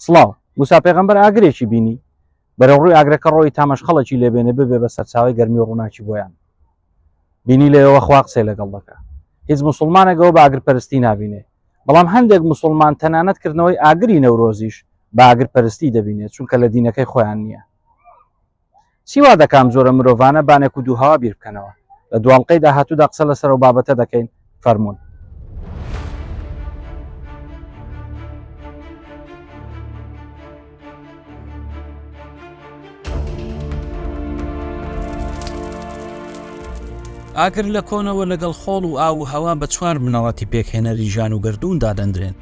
سڵاو. موسا پێغەمبەر ئاگرێکی بینی. بەرەو ڕووی ئاگرەکە ڕۆیی تا مەشخەڵێکی لێ بێنێ ببێ بە سەرچاوەی گەرمی و ڕووناکی بۆیان. بینی لەوێوە خوا قسەی لەگەڵ دەکا. هیچ موسوڵمانێک ئەوە بە ئاگرپەرستی نابینێ. بەڵام هەندێک موسوڵمان تەنانەت کردنەوەی ئاگری نەورۆزیش بە ئاگرپەرستی دەبینێ چونکە لە دینەکەی خۆیان نییە. چی وا دەکا ئەم جۆرە مرۆڤانە بانێک و دووهەوا بیر بکەنەوە؟ لە دواڵقەی داهاتوودا قسە لەسەر ئەو بابەتە دەکەین، فەرموون. ئاگر لە کۆنەوە لەگەڵ خۆڵ و ئاو و هەوا بە چوار بنەڕەتی پێکهێنەری ژیان و گەردوون دادەندرێن.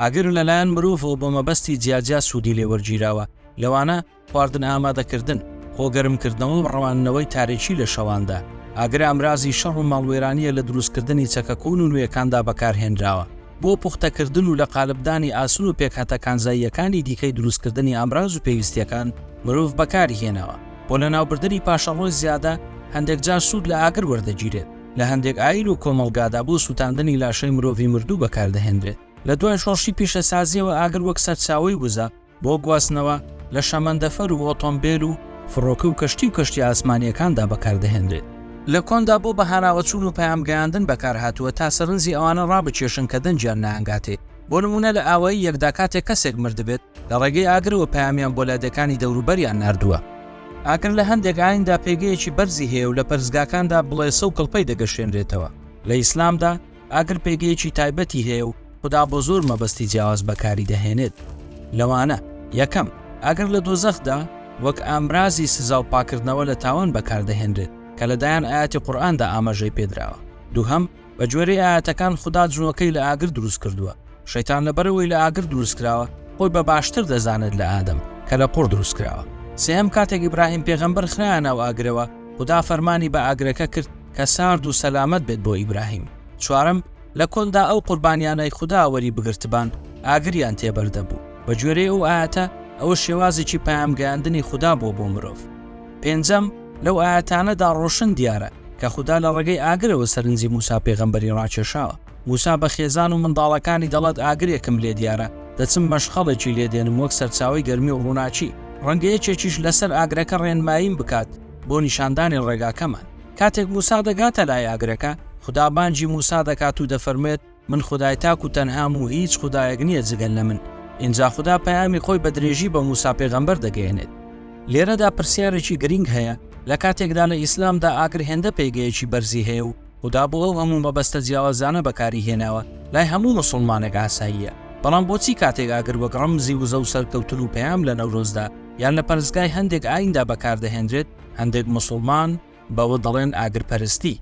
ئاگر لەلایەن مرۆڤەوە بۆ مەبەستی جیاجیا سوودی لێ وەرگیراوە، لەوانە، خواردن ئامادەکردن، خۆ گەرمکردنەوە و ڕەواندنەوەی تاریکی لە شەواندا. ئاگر ئامرازی شەڕ و ماڵوێرانییە لە دروستکردنی چەکە کۆن و نوێکاندا بەکارهێنراوە. بۆ پوختەکردن و لە قالبدانی ئاسن و پێکهاتە کانزاییەکانی دیکەی دروستکردنی ئامراز و پێویستییەکان مرۆڤ بەکاری هێناوە. بۆ لەناوبردنی پاشەڕۆی زیادە هەندێک جار سوود لە ئاگر وەردەگیرێت. لە هەندێک ئایین و کۆمەڵگادا بۆ سووتاندنی لاشەی مرۆڤی مردوو بەکاردەهێنرێت. لە دوای شۆڕشی پیشەسازییەوە ئاگر وەک سەرچاوەی وزە بۆ گواستنەوە لە شەمەندەفەر و ئۆتۆمبێل و فڕۆکە و کەشتی و کەشتیە ئاسمانییەکاندا بەکاردەهێنرێت. لە کۆندا بۆ بەهاناوەچوون و پەیامگەیاندن بەکارهاتووە تا سەرنجی ئەوانە ڕابکێشن کە دەنگیان نایانگاتێ. بۆ نموونە لە ئاواییەکدا کاتێک کەسێک مردبێت، لە ڕێگەی ئاگرەوە پەیامیان بۆ لادێکانی دەوروبەریان ناردووە. ئاگر لە هەندێک ئاییندا پێگەیەکی بەرزی هەیە و لە پەرستگاکاندا بڵێسە و کڵپەی دەگەشێنرێتەوە. لە ئیسلامدا ئاگر پێگەیەکی تایبەتی هەیە و خودا بۆ زۆر مەبەستی جیاواز بەکاری دەهێنێت، لەوانە، یەکەم، ئاگر لە دۆزەخدا وەک ئامرازی سزا و پاکردنەوە لە تاوان بەکاردەهێنرێت کە لە دەیان ئایەتی قورئاندا ئاماژەی پێدراوە. دووهەم، بە گوێرەی ئایەتەکان خودا جنۆکەی لە ئاگر دروست کردووە، شەیتان لەبەرئەوەی لە ئاگر دروست کراوە خۆی بە باشتر دەزانێت لە ئادەم کە لە قوڕ دروست کراوە. سێهەم، کاتێک ئیبراهیم پێغەمبەر خرایە ناو ئاگرەوە خودا فەرمانی بە ئاگرەکە کرد کە سارد و سەلامەت بێت بۆ ئیبراهیم. چوارەم، لە کۆندا ئەو قوربانیانەی خودا وەری بگرتبان ئاگریان تێبەردەبوو، بە گوێرەی ئەو ئایەتە ئەوە شێوازێکی پەیامگەیاندنی خودا بووە بۆ مرۆڤ. پێنجەم، لەو ئایەتانەدا ڕۆشن دیارە کە خودا لە ڕێگەی ئاگرەوە سەرنجی موسا پێغەمبەری ڕاکێشاوە. موسا بە خێزان و منداڵەکانی دەڵێت ئاگرێکم لێ دیارە، دەچم مەشخەڵێکی لێ دێنم وەک سەرچاوەی گەرمی و ڕووناکی، ڕەنگە یەکێکیش لەسەر ئاگرەکە ڕێنماییم بکات بۆ نیشاندانی ڕێگاکەمان. کاتێک موسا دەگاتە لای ئاگرەکە، خودا بانگی موسا دەکات و دەفەرموێت، من خودای تاک و تەنهام و هیچ خودایەک نییە جگە لە من. ئینجا خودا پەیامی خۆی بە درێژی بە موسا پێغەمبەر دەگەیەنێت. لێرەدا پرسیارێکی گرینگ هەیە، لە کاتێکدا لە ئیسلامدا ئاگر هێندە پێگەیەکی بەرزی هەیە و خودا بۆ ئەو هەموو مەبەستە جیاوازانە بەکاری هێناوە، لای هەموو موسوڵمانێک ئاساییە، بەڵام بۆچی کاتێک ئاگر وەک ڕەمزی وزە و سەرکەوتن و پەیام لە نەورۆزدا یان لە پەرستگای هەندێک ئاییندا بەکاردەهێنرێت، هەندێک موسوڵمان بەوە دەڵێن ئاگرپەرستی.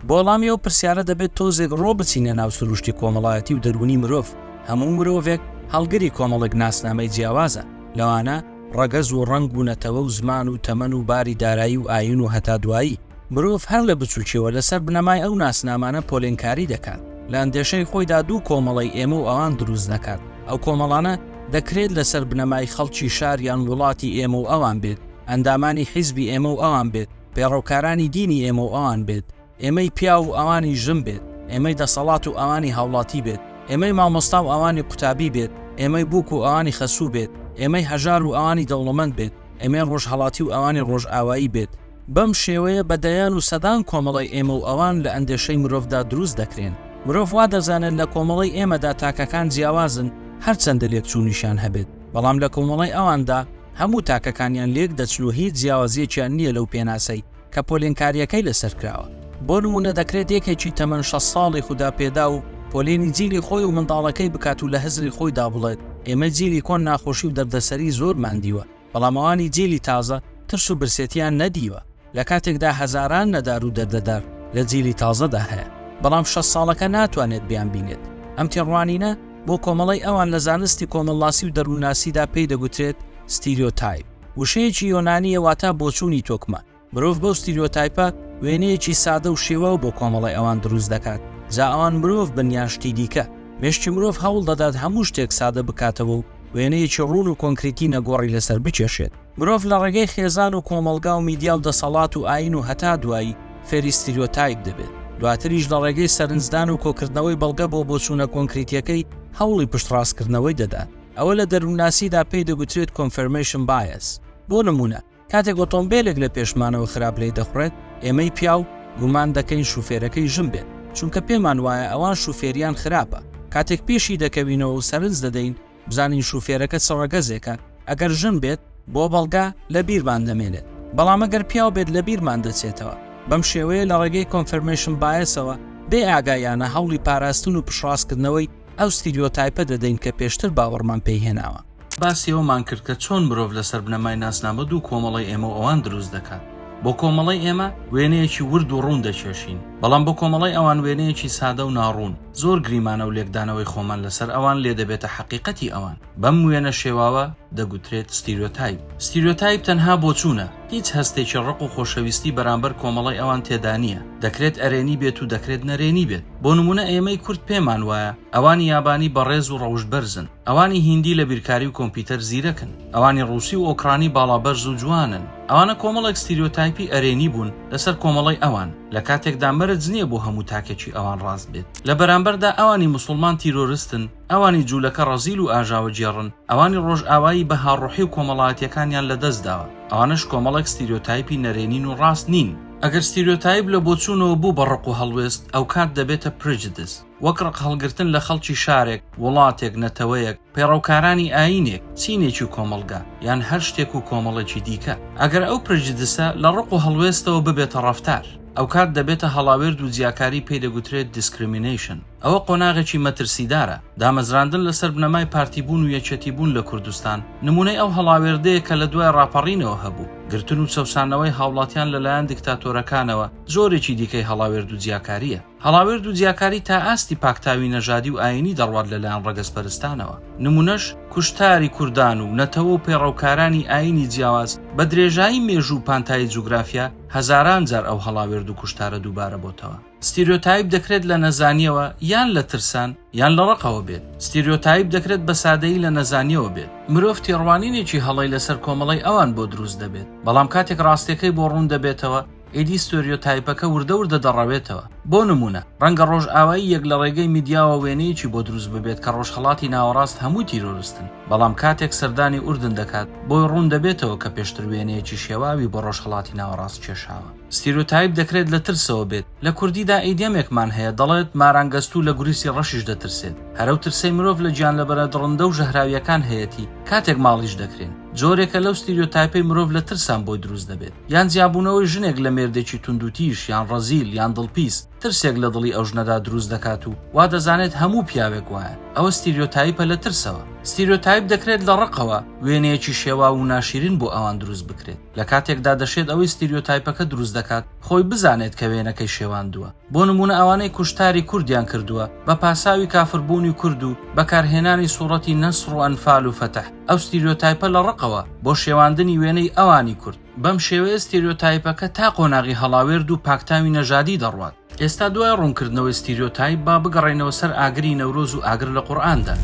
بۆ وەڵامی ئەو پرسیارە دەبێت تۆزێک ڕۆ بچینە ناو سروشتی کۆمەڵایەتی و دەروونی مرۆڤ. هەموو مرۆڤێک هەڵگری کۆمەڵێک ناسنامەی جیاوازە، لەوانە، ڕەگەز و ڕەنگ و نەتەوە و زمان و تەمەن و باری دارایی و ئایین و هەتا دوایی. مرۆڤ هەر لە بچووکیەوە لەسەر بنەمای ئەو ناسنامانە پۆلێنکاری دەکات. لە ئەندێشەی خۆیدا دوو کۆمەڵەی ئێمە و ئەوان دروست دەکات. ئەو کۆمەڵانە دەکرێت لەسەر بنەمای خەڵکی شار یان وڵاتی ئێمە و ئەوان بێت، ئەندامانی حیزبی ئێمە و ئەوان بێت، پەیڕەوکارانی دینی ئێمە و ئەوان بێت، ئێمەی پیاو و ئەوانی ژن بێت، ئێمەی دەسەڵات و ئەوانی هاوڵاتی بێت، ئێمەی مامۆستا و ئەوانی قوتابی بێت، ئێمەی بووک و ئەوانی خەسوو بێت، ئێمەی هەژار و ئەوانی دەوڵەمەند بێت، ئێمەی ڕۆژهەڵاتی و ئەوانی ڕۆژئاوایی بێت. بەم شێوەیە بە دەیان و سەدان کۆمەڵەی ئێمە و ئەوان لە ئەندێشەی مرۆڤدا دروست دەکرێن. مرۆڤ وا دەزانێت لە کۆمەڵەی ئێمەدا تاکەکان جیاوازن هەرچەندە لێکچوونیشیان هەبێت، بەڵام لە کۆمەڵەی ئەواندا هەموو تاکەکانیان لێک دەچن و هیچ جیاوازییەکیان نییە لەو پێناسەی کە پۆلێنکارییەکەی لەسەر کراوە. بۆ نموونە دەکرێت یەکێکی تەمەن 60 ساڵی خوداپێداو پۆلێنی جیلی خۆی و منداڵەکەی بکات و لە هزری خۆیدا بڵێت ئێمەی جیلی کۆن ناخۆشی و دەردەسەری زۆرمان دیوە، بەڵام ئەوانی جیلی تازە ترس و برسێتیان نەدیوە، لە کاتێکدا هەزاران نەدار و دەردەدار لە جیلی تازەدا هەیە، بەڵام 60 ساڵەکە ناتوانێت بیانبینێت. ئەم تێڕوانینە بۆ کۆمەڵەی ئەوان لە زانستی کۆمەڵناسی و دەروونناسیدا پێی دەگوترێت ستیریۆتایپ. وشەیەکی یۆنانییە واتا بۆچوونی تۆکمە. مرۆڤ بەو ستیریۆتایپە وێنەیەکی سادە و شێواو بۆ کۆمەڵەی ئەوان دروست دەکات، جا ئەوان مرۆڤ بن یان شتی دیکە. مێشکی مرۆڤ هەوڵ دەدات هەموو شتێک سادە بکاتەوە و وێنەیەکی ڕوون و کۆنکریتی نەگۆڕی لەسەر بکێشێت. مرۆڤ لە ڕێگەی خێزان و کۆمەڵگا و میدیا و دەسەڵات و ئایین و هەتا دوایی فێری ستیریۆتایپ دەبێت، دواتریش لە ڕێگەی سەرنجدان و کۆکردنەوەی بەڵگە بۆ بۆچوونە کۆنکریتییەکەی هەوڵی پشتڕاستکردنەوەی دەدات. ئەوە لە دەروونناسیدا پێی دەگوترێت Confirmation Bias. بۆ نموونە، کاتێک ئۆتۆمبێلێک لە پێشمانەوە خراپ لێی دەخوڕێت، ئێمەی پیاو گومان دەکەین شوفێرەکەی ژن بێت، چونکە پێمان وایە ئەوان شوفێریان خراپە. کاتێک پێشی دەکەوینەوە و سەرنج دەدەین بزانین شوفێرەکە چ ڕەگەزێکە، ئەگەر ژن بێت، بۆ بەڵگە لە بیرمان دەمێنێت، بەڵام ئەگەر پیاو بێت لە بیرمان دەچێتەوە. بەم شێوەیە لە ڕێگەی Confirmation Bias ەوە بێ ئاگاییانە هەوڵی پاراستن و پشتڕاستکردنەوەی ئەو ستیریۆتایپە دەدەین کە پێشتر باوەڕمان پێی هێناوە. باسی ئەوەمان کرد کە چۆن مرۆڤ لەسەر بنەمای ناسنامە دوو کۆمەڵەی ئێمە و ئەوان دروست دەکات. بۆ کۆمەڵەی ئێمە وێنەیەکی ورد و ڕوون دەکێشین، بەڵام بۆ کۆمەڵەی ئەوان وێنەیەکی سادە و ناڕوون. زۆر گریمانە و لێکدانەوەی خۆمان لەسەر ئەوان لێ دەبێتە حەقیقەتی ئەوان. بەم وێنە شێواوە دەگوترێت ستیریۆتایپ. ستیریۆتایپ تەنها بۆچوونە، هیچ هەستێکی ڕق و خۆشەویستی بەرامبەر کۆمەڵەی ئەوان تێدا نییە. دەکرێت ئەرێنی بێت و دەکرێت نەرێنی بێت. بۆ نموونە ئێمەی کورد پێمان وایە ئەوانی یابانی بەڕێز و ڕەوشت بەرزن. ئەوانی هیندی لە بیرکاری و کۆمپیوتەر زیرەکن. ئەوانی ڕووسی و ئۆکرانی باڵابەرز و جوانن. ئەوانە کۆمەڵێک ستیریۆتایپی ئەرێنی بوون لەسەر کۆمەڵەی ئەوان، لە کاتێکدا مەرج نییە بۆ هەموو تاکێکی ئەوان ڕاست بێت. لە بەرامبەردا ئەوانی موسوڵمان تیرۆرستن، ئەوانی جوولەکە ڕەزیل و ئاژاوەگێڕن، ئەوانی ڕۆژئاوایی بەها ڕۆحی و کۆمەڵایەتییەکانیان لەدەست داوە. ئەوانەش کۆمەڵێک ستیریۆتایپی نەرێنین و ڕاست نین. ئەگەر ستیریۆتایپ لە بۆچوونەوە بوو بە ڕق و هەڵوێست، ئەوکات دەبێتە prejudice. وەک ڕقهەڵگرتن لە خەڵکی شارێک، وڵاتێک، نەتەوەیەک، پەیڕەوکارانی ئایینێک، چینێکی کۆمەڵگا، یان هەر شتێک و کۆمەڵێکی دیکە. ئەگەر ئەو prejudice ە لە ڕق و هەڵوێستەوە ببێتە ڕەفتار، ئەوکات دەبێتە هەڵاوێرد و جیاکاری پێی دەگوترێت discrimination. ئەوە قۆناغێکی مەترسیدارە. دامەزراندن لەسەر بنەمای پارتیبوون و یەکێتیبوون لە کوردستان، نموونەی ئەو هەڵاوێردەیە کە لە دوای ڕاپەڕینەوە هەبوو. گرتن و چەوساندنەوەی هاوڵاتیان لەلایەن دیکتاتۆرەکانەوە جۆرێکی دیکەی هەڵاوێرد و جیاکارییە. هەڵاوێرد و جیاکاری تا ئاستی پاکتاوی نەژادی و ئایینی دەڕوات لەلایەن ڕەگەزپەرستانەوە. نموونەش کوشتاری کوردان و نەتەوە و پەیڕەوکارانی ئایینی جیاواز بە درێژایی مێژوو و پانتایی جوگرافیا هەزاران جار ئەو هەڵاوێرد و کوشتارە دووبارە بۆتەوە. ستیریۆتایپ دەکرێت لە نەزانییەوە یان لە ترسان یان لە ڕقەوە بێت. ستیریۆتایپ دەکرێت بە سادەیی لە نەزانییەوە بێت. مرۆڤ تێڕوانینێکی هەڵەی لەسەر کۆمەڵەی ئەوان بۆ دروست دەبێت، بەڵام کاتێک ڕاستییەکەی بۆ ڕوون دەبێتەوە، ئیدی ستۆریۆتایپەکە وردە وردە دەڕەوێتەوە. بۆ نموونە، ڕەنگە ڕۆژئاوایی یەک لە ڕێگەی میدیاوە وێنەیەکی بۆ دروست ببێت کە ڕۆژهەڵاتی ناوەڕاست هەمووی تیرۆرستن، بەڵام کاتێک سەردانی ئوردن دەکات، بۆی ڕوون دەبێتەوە کە پێشتر وێنەیەکی شێواوی بۆ ڕۆژهەڵاتی ناوەڕاست کێشاوە. ستیرۆتایپ دەکرێت لە ترسەوە بێت. لە کوردیدا idiom ێکمان هەیە دەڵێت، مارانگەستوو لە گوریسی ڕەشیش دەترسێت. هەر ئەو ترسەی مرۆڤ لە گیانلەبەرە دڕندە و ژەهراوییەکان هەیەتی، کاتێک ماڵیش دەکرێن. جۆرێکە لەو ستیریۆتایپەی مرۆڤ لە ترسان بۆی دروست دەبێت. یان جیابوونەوەی ژنێک لە مێردێکی توندوتیژ یان ڕەزیل یان دڵپیس، ترسێک لە دڵی ئەو ژنەدا دروست دەکات و وا دەزانێت هەموو پیاوێک وایە. ئەوە ستیریۆتایپە لە ترسەوە. ستیریۆتایپ دەکرێت لە ڕقەوە وێنەیەکی شێواو و ناشیرین بۆ ئەوان دروست بکرێت. لە کاتێکدا دەشێت ئەوەی ستیریۆتایپەکە دروست دەکات خۆی بزانێت کە وێنەکەی شێواندووە. بۆ نموونە ئەوانەی کوشتاری کوردیان کردووە بە پاساوی کافربوونی کورد و بەکارهێنانی سوڕەتی نەسڕ و ئەنفال و فەتح، ئەو ستیریۆتایپە لە ڕقەوە بۆ شێواندنی وێنەی ئەوانی کورد. بەم شێوەیە ستیریۆتایپەکە تا قۆناغی هەڵاوێرد و پاکتاوی نەژادی دەڕوات. ئێستا دوای ڕوونکردنەوەی ستیریۆتایپ با بگەڕێینەوە سەر ئاگری نەورۆز و ئاگر لە قورئاندا.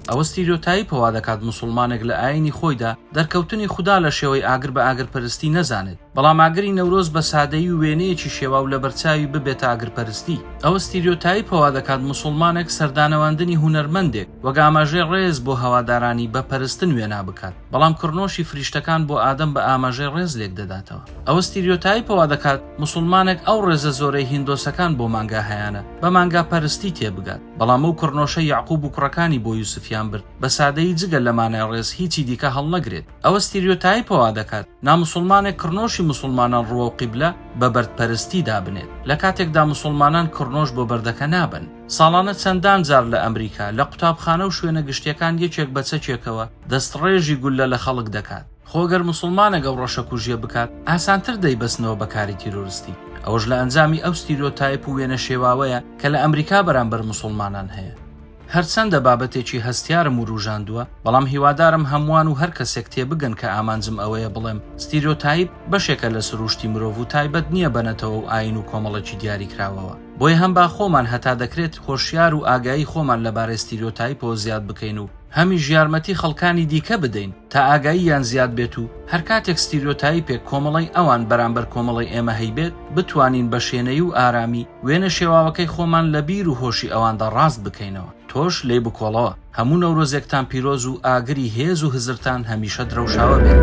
ئەوە ستیریۆتایپە وا دەکات موسوڵمانێک لە ئایینی خۆیدا دەرکەوتنی خودا لە شێوەی ئاگر بە ئاگرپەرستی نەزانێت، بەڵام ئاگری نەورۆز بە سادەیی و وێنەیەکی شێواو لەبەرچاوی ببێتە ئاگرپەرستی. ئەوە ستیریۆتایپە وا دەکات موسوڵمانێک سەردانەواندنی هونەرمەندێک وەک ئاماژەی ڕێز بۆ هەوادارانی بە پەرستن وێنا بکات، بەڵام کڕنۆشی فریشتەکان بۆ ئادەم بە ئاماژەی ڕێز لێکدەداتەوە. ئەوە ستیریۆتایپە وا دەکات موسوڵمانێک ئەو ڕێزە زۆرەی هیندۆسەکان بۆ مانگا هەیانە بە مانگا پەرستی تێبگات، بەڵام ئەو کڕنۆشەی یەعقوب و کوڕەکانی بۆ یوسفیان برد بە سادەیی جگە لە مانای ڕێز هیچی دیکە هەڵنەگرێت. ئەوە ستیریۆتایپە وا دەکات ناموسوڵمانێک کڕنۆشی موسوڵمانان ڕووەو قیبلە بە بەرد پەرستی دابنێت لە کاتێکدا موسوڵمانان کڕنۆش بۆ بەردەکە نابەن. ساڵانە چەندان جار لە ئەمریکا لە قوتابخانە و شوێنە گشتیەکان یەکێک بە چەکێکەوە دەستڕێژی گوللە لە خەڵک دەکات. خۆ گەر موسوڵمانێک ئەو ڕەشەکوژیە بکات ئاسانتر دەیبەستنەوە بە کاری تیرۆرستی. ئەوەش لە ئەنجامی ئەو ستیریۆتایپ و وێنە شێواوەیە کە لە ئەمریکا بەرامبەر موسوڵمانان هەیە. هەرچەندە بابەتێکی هەستیارم وروژاندووە، بەڵام هیوادارم هەمووان و هەر کەسێک تێبگەن کە ئامانجم ئەوەیە بڵێم ستیریۆتایپ بەشێکە لە سرووشتی مرۆڤ و تایبەت نییە بە نەتەوە و ئایین و کۆمەڵێکی دیاریکراوەوە. بۆیە هەم با خۆمان هەتا دەکرێت هۆشیار و ئاگایی خۆمان لەبارەی ستیریۆتایپەوە زیاد بکەین و هەمیش یارمەتی خەڵکانی دیکە بدەین تا ئاگاییان زیاد بێت و هەرکاتێک ستیریۆتایپێک کۆمەڵەی ئەوان بەرامبەر کۆمەڵەی ئێمە هەیبێت بتوانین بە شێنەیی و ئارامی وێنە شێواوەکەی خۆمان لە بیر و هۆشی ئەواندا ڕاست بکەینەوە. تۆش لێی بکۆڵەوە. هەموو نەورۆزێکتان پیرۆز و ئاگری هێز و هزرتان هەمیشە درەوشاوە بێت.